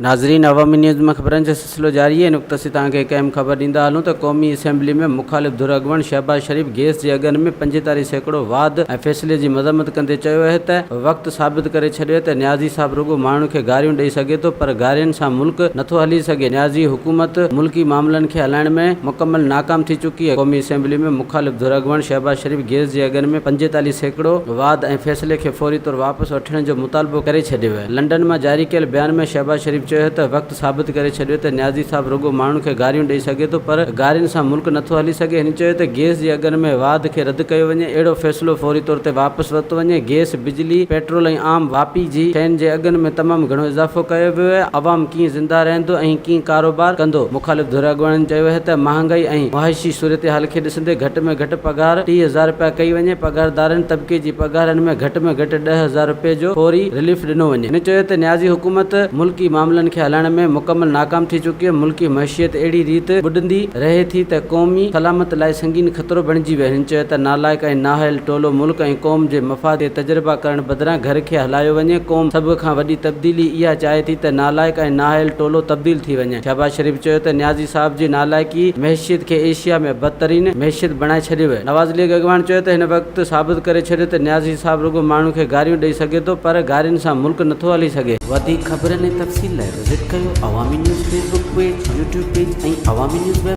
ناظرين عوامي نيوز ۾ خبرن جو سلسلو جاري آهي. هن وقت اسين توهان کي هڪ اهم خبر ڏيندا هلون ته قومي اسيمبلي ۾ مخالف ڌر اڳواڻ شهباز شريف گيس جي اگهن ۾ 45% واڌ ۽ فيصلي جي مذمت ڪندي چيو آهي ته وقت ثابت ڪري ڇڏيو آهي ته نيازي صاحب رڳو ماڻهن کي گاريون ڏئي سگهي ٿو پر گارين سان ملڪ نٿو هلي سگهي، نيازي حڪومت ملڪي معاملن کي هلائڻ ۾ مڪمل ناڪام ٿي چڪي آهي. قومي اسيمبلي ۾ مخالف ڌر اڳواڻ شهباز شريف گيس جي اگهن ۾ 45% واڌ ۽ فيصلي کي فوري طور واپس وٺڻ جو مطالبو ڪري ڇڏيو آهي. لنڊن مان جاري ڪيل بيان ۾ شهباز شريف چيو ته وقت ثابت ڪري ڇڏيو ته نيازي صاحب رڳو ماڻهن کي گاريون ڏئي سگهي ٿو پر گارين سان ملڪ نٿو هلي سگهي. هن چيو ته گيس جي اگهن ۾ واڌ کي رد ڪيو وڃي، اهڙو فيصلو فوري طور تي واپس ورتو وڃي، گيس، بجلي، پيٽرول ۽ عام واهپي جي شين جي اگهن ۾ تمام گهڻو اضافو ڪيو ويو آهي، عوام ڪيئن زنده رهندو ۽ ڪيئن ڪاروبار ڪندو؟ مخالف ڌر اڳواڻن چيو آهي ته مهانگائي ۽ معاشي صورتحال کي ڏسندي گهٽ ۾ گهٽ پگهار 30,000 رپيا ڪئي وڃي، پگهاردارن طبقي جي پگهارن ۾ گهٽ ۾ گهٽ 10,000 رپين جو فوري رليف ڏنو وڃي. هن چيو ته نيازي حڪومت ملڪي معاملن کي هلائڻ ۾ مڪمل ناڪام ٿي چڪي آهي، ملڪي معشيت اهڙي ريت ٻڏندي رهي ٿي ته قومي سلامت لاء سنگين خطرو بڻجي ويو آهي. هن چيو ته نالائق ۽ نااهل ٽولو ملڪ ۽ قوم جي مفاد تي تجربا ڪرڻ بدران گهر کي هلايو وڃي، قوم سڀ کان وڏي تبديلي اها چاهي ٿي ته نالائق ۽ نااهل ٽولو تبديل ٿي وڃي. شهباز شريف چيو ته نيازي صاحب جي نالائقي معيشت کي ايشيا ۾ بدترين معيشت بڻائي ڇڏيو آهي. نواز ليگ اڳواڻ چيو ته هن وقت ثابت ڪري ڇڏيو ته نيازي صاحب رڳو ماڻهن کي گاريون ڏئي سگهي ٿو پر گارين سان ملڪ نٿو هلي سگهي. وڌيڪ خبرن ۽ تفصيل لاء وزٽ ڪيو Awami news Facebook page, YouTube page ۽ Awami news web.